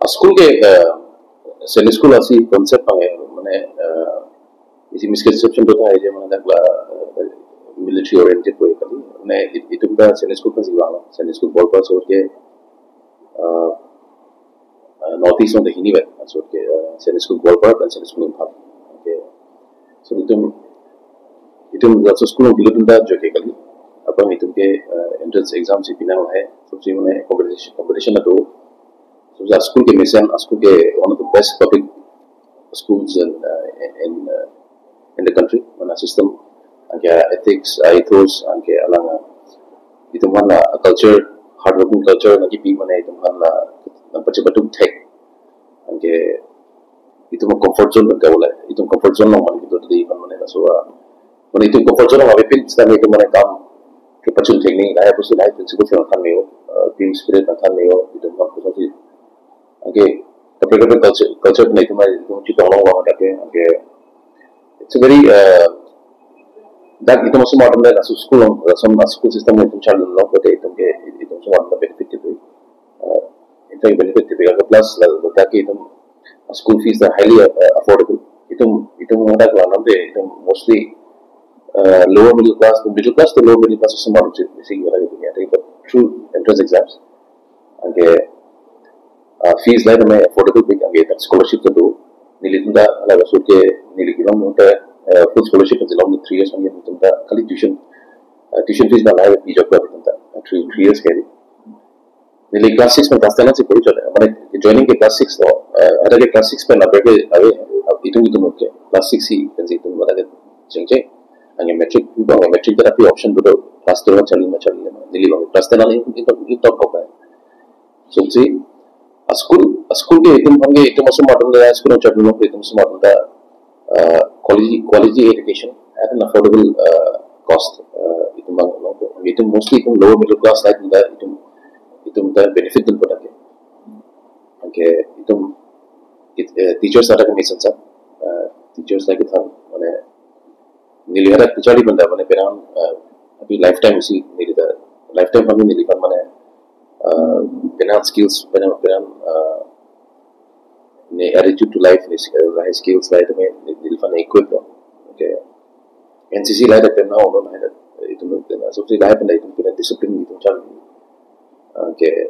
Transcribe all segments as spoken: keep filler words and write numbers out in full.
School ke, eh, Sunday school asi concept abang, eh, mane, eh, isi misconception do tahai je mane dak la, eh, military oriented way kali. Mane it-, itum ta Sunday school pensi vanglo. Sunday school Goalpara asor ke, eh, eh, North East along ta hini vet. Asor ke, eh, Sunday school Goalpara pen Sunday school Imphal. Okay. So itum, itum laso school along bilo itum ta joke kali. Aphrang itum ke, eh, entrance exam si pinang lahai. So si mane competition, competition ado. So school ke mesen, school ke one of the best public schools in, uh, in, uh, in the country. Mane system, anke ethics, uh, ethos, anke alang, uh, itum aphan la culture, hardworking culture nangkepi mane itum aphan la nangpachepatum thek. Anke itum comfort zone pen kavangvai, itum comfort zone along mane itum tadi kan mane laso, uh, mane itum comfort zone along avepin seta itum mane kam kepachun thek nangji, lahai pusi lahai principle si nangthan me-o, uh, team spirit nangthan me-o, itum aphan kosonsi anke kaprek kaprek culture, culture pen itum, itum chetong longlong dak ke, anke it's a very, uh, dak itum osomar atum le laso school along, laso school system along itum charlilo pulote itum ke, itum osomar atum benefit kedo. Uh, in fact benefit kedo, plus la, ladak ke itum school fees are highly, uh, affordable. Itum, itum dak la namde itum mostly, uh, lower middle class, middle class to lower middle class osomar atum si, si lagi dunia. But through entrance exams, anke, uh, fees lahai tame affordable pik, anke dak scholarship ta do. Nelitum ta lahai asor ke neli kelong ta, uh, full scholarship ta long three years, anke nelitum ta kali tuition, uh, tuition fees ta lahai pijok ba nelitum ta, uh, three, three years kali. Neli class six pen class ten si pori chot. Mane joining ke class six lo, uh, ada ke class six pen aber ke, abe, uh, itum itum ke class six si pensi itum ada ke jeng jeng. Anke matric, itum matric ta tapi option do, class twelve charli ma charli ma. Neli bang class ten along itum, itum, itum top kok. So si, a school, a school ke itum aphan ke itum osomar atum le school along charlilo ke itum osomar atum ta, uh, quality, quality education at an affordable, uh, cost. Uh, itum abang, itum mostly itum lower middle class lahai atum ta itum, itum ta benefit dunpo dak ke. Anke itum it, uh, teachers adak mesen sa, uh, teachers lake than mane neli hadak charli pen ta mane penang, uh, abhi lifetime isi neli ta lifetime kami neli kan mane, uh, penang skills, penang, penang, uh, ne attitude to life, ne sk-, uh, lahai skills lahai tame neli kan equip lo. Okay. N C C lahai dak penang ulo lahai dak itum penang. So si lahai pen ta itum penang discipline itum charli. Okay.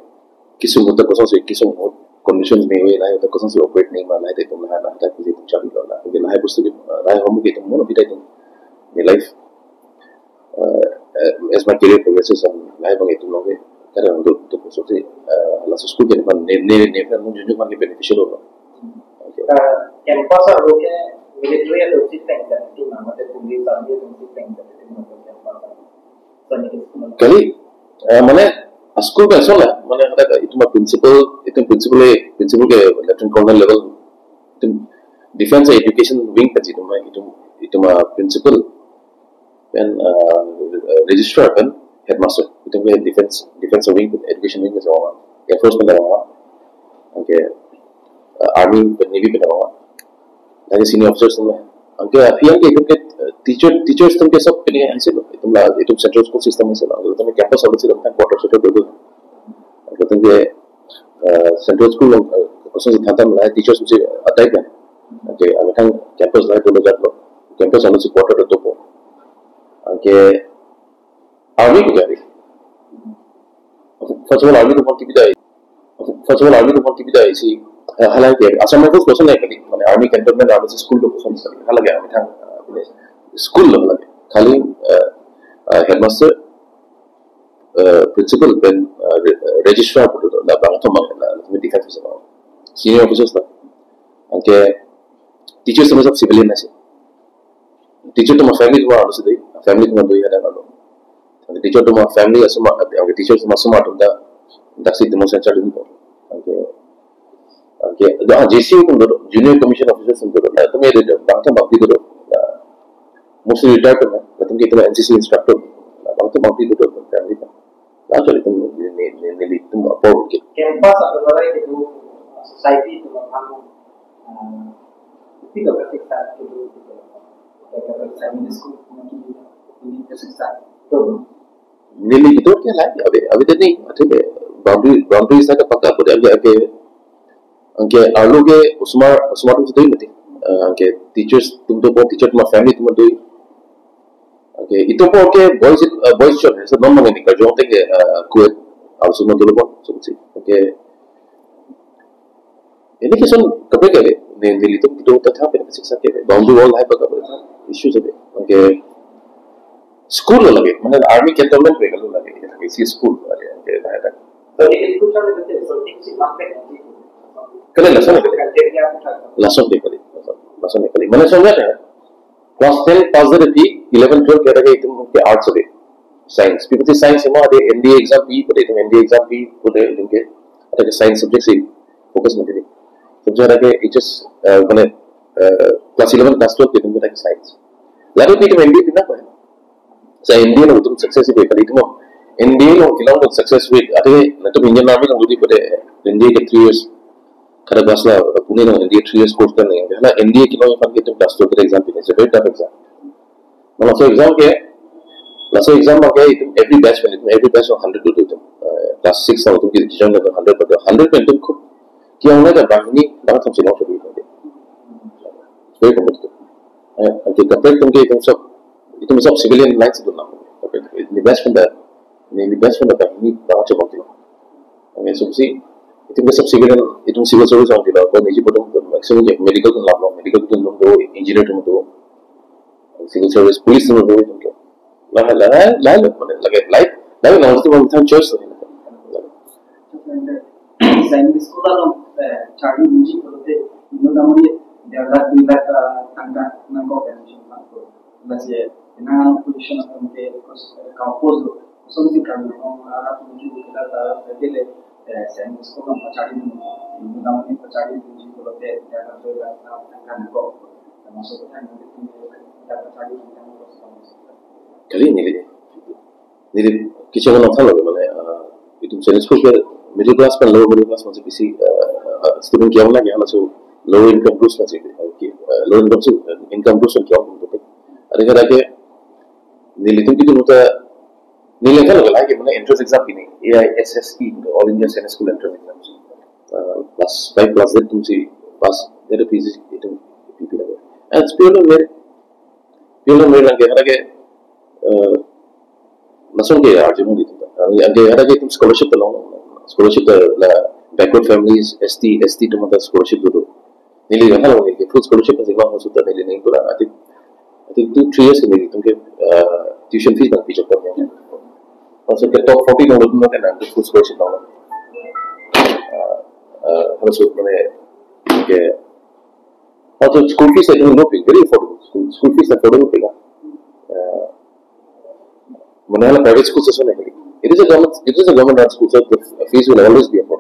Kesung ahut ta kosonsi, kesung ahut conditions me-oi lahai ahut ta kosonsi operate nangji ma lahai ta itum lahai, lahai ta kosonsi itum charlilo la. Okay, lahai bostu ke, uh, lahai ahormu ke itum mono bida itum ne life, uh, uh, as my career progresses and lahai abang itum along ke kadang do, do kosonsi, uh, laso school ke ne, ne, ne, ne, junjung aphan ke beneficial lo. Okay. Uh, campus arlo ke military atum si peng jat, itum mate police army atum si peng jat, itum mate campus arlo. Kali, eh, mane, school ke asal la, mane ada ke, itum a principal, itum principal, eh, principal ke lieutenant colonel level, itum defense education wing pen itum, itum, itum a principal, pen, eh, registrar pen headmaster, itum ke defense, defense wing pen education wing ke sama, enforcement ke sama, okay, eh, army pen navy pen sama. Lake senior officers atum la. Anke aphi anke itum ke, eh, teacher, teachers atum ke sob pini haisi lo. Itum la, itum central school system haisi lo. Itum campus along si itum quarter quarter do do. Itum ke, eh, central school along, eh, kosonsi than than lahai teachers si attack na. Anke, anke than campus lahai dolo jat lo. Campus along si quarter do dopo. Anke army ko jadi. First of all, army atum aphan kebidai. First of all, army atum aphan kebidai si, eh, halake Assam Rifles koson ya kali, mane army cantonment, army school lo koson kali, halake army thang, eh, school lo halake. Kali, eh, eh, headmaster, eh, principal pen, eh, re-, eh, registrar pulote la bang atum abang la, la defense officer abang. Senior officers la. Anke teachers atum sob civilian asi. Teacher atum a family atum arlo si dei, family atum do ya dan arlo. Teacher atum a family asomar, teacher atum asomar atum ta, daksi atum center atum ko. Okay. Okay. Ah, J C O atum do, junior commission officers atum do. Latum ya do, bang atum bangpi do. Mostly retired atum, latum ke itum N C C instructor. Bang atum bangpi do, family atum. Laso atum ne, ne, ne, nelitum apor ke. Campus atum lahai ke itum society atum aphan, ah, ipi lo kasiksa itum, kasiksa, itum kasiksa. Neli itum ke lahai, abe, abe tadi, athe ke boundary, boundary sa ke pakka pura abe, abe, Anke arlo ke osomar, osomar atum si do mati. Ah, anke teachers atum dopo, teacher atum a-family atum do. Anke itum apor ke boys, ah, boys chot, so non mangni karjong teng ke, ah, co-ed arloso non dolo pon, so si. Anke ini ke son kaprek ke, ne, nelitum kedo ta tha pen siksa ke, boundary wall hai pa kaprek tha, issue si. Anke school lo lake, mane army cantonment pen lo lake, isi school lake, anke hai ta. So, ini school sa lake, so, ini si mampet lagi. Kali lason kali. Lason ke kali, lason, lason ke kali. Mane so ya, class ten pass de pi, eleven, twelve ke lake itum ke arts de. Science. Pi pusi science ma ade N D A exam pi, pada itum N D A exam pi, pada itum ke, ada ke science subject si focus mati. Subject ada ke H S, eh, mane, eh, class eleven, class twelve ke itum ke ada ke science. Lalu pi itum N D A pi na pa. Sa N D A along itum success ipo kali itum. N D A along kelong itum success ipo. Ate na itum Indian Army along dodi pada N D A ke three years. Kada class la Pune along N D A three years course kan ni. Hala N D A kelong aphan ke itum class twelve exam pi, it's a very tough exam. Laso exam ke, laso exam ke itum every batch pen, itum every batch along hundred do itum. Eh, class six along itum ke join itum hundred do, hundred pen itum khup ke-ong na ke banghini bang tham si long chodi itum. Very competitive. Eh, anke kaprek atum ke itum sob, itum sob civilian line si do na. Kaprek, ini batch pen ta, ini batch pen ta banghini bang chobang itum. Anke so si, itum ke sob civilian, itum civil service along dilo, ko niji pu atum maximum ke medical atum lap lo, medical atum do, engineer atum do, civil service, police atum do, itum ke. Lahai, lahai, lahai lo, mane, lake, lahai, lahai lo, itum methang choice lo. Science school along, eh, charli dunji pulote, inut damri, der lakh, dui lakh, eh, tangka nangkok admission nangkok. Lasi, nang position atum ke, eh, compose lo. Kosonsi kami, oh, arat mungkin kita tahu, jadi le, eh, science school along pacharli dun, inut damri pacharli dunji pulote, der lakh, dui lakh, eh, tangka nangkok. Termasuk kita nanti punya, kita pacharli tangka nangkok. Kali neli, neli kecheng nangthanlo mane, ah, itum science school ke middle class pen lower middle class pensi bisi, ah, ah, student ke-ong na ke, halaso low income groups pensi, ah, ke, ah, low income si, ah, income groups pensi ke-ong tu. Ade kada ke nelitum ke itum ta, neli thanlo lake mane entrance exam pini, A I S S E, All India Science School Entrance Exam. Ah, class five, class eight atum si pass, itu P G itum P P lake. And it's purely merit, purely merit lake, kada ke, eh, lason ke arjumon itum ta. Anke, anke kada ke itum scholarship ta long, scholarship ta la backward families, S T, S T atum ta scholarship do. Neli kan hal neli ke full scholarship si long, maksud ta neli ning pura, I think, I think two, three years nelitum ke, eh, tuition fees nangpi chok ya. Maksud ke top forty along itum ke nang full scholarship long. Eh, eh, maksud mane ke, maksud school fees itum low pi, very affordable. School, school fees affordable pi na. Eh, mane hala private school ason kali. It is a government, it is a government run school, so the fees will always be affordable.